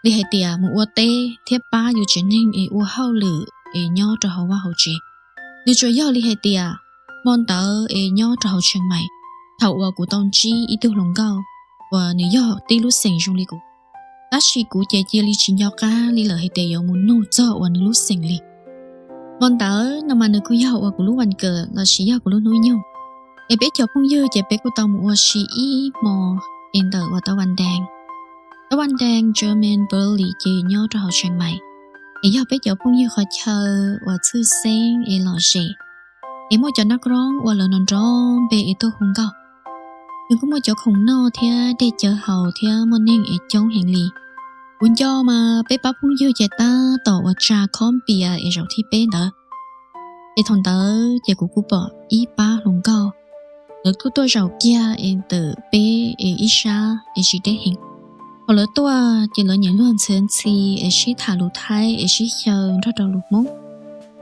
li hais tias mus ua teb thiab pab yus tsev neeg es ua hauj lwm es nyob rau hauv vaj hauv tsev. Nws tsuas yog li hais tias hmo ntawd es nyob rau hauv Tsheej Maim, thaum uas kuv tau ntsib ib tug hluas nkauj uas nws yog tib lub xeem zoo li kuv, tab sis kuv ces cia li tsis nco qab li lawm hais tias yuav mus nug txog uas nws lub xeem li. Hmo ntawd no mas nws kuj yog uas kuv lub vas kawm lossis yog kuv lub hnub nyoog, es peb cov phooj ywg ces peb kuj tau mus ua si ib hmo es ntawm uas Tau Vas Dees. Tau Vas Dees German Burley ces nyob rau hauv Tsheej Maim, es yog peb cov phooj ywg qhov chaw uas tshwj xeeb es lom zem, es muaj cov nab kroob uas lawv nrov nrov npe es tuaj hu nkauj. Nws kuj muaj cov khoom noj thiab dej cawv haus thiab muaj neeg es coob heev li. Kuv nco mas peb pab phooj ywg ces tab tom uas tsa khob npias es zaum thib peb ntawd, es thaum ntawd ces kuv kuj pom ib pab hluas nkauj, lawv kuj tuaj zaum kiag es ntawm peb es ib sab es tsis deb heev. Thaum lawv tuaj ces lawv nyiam luag ntxhi ntxhi es sib tham lus Thaib es sib xyaw nrog rau lus Hmoob.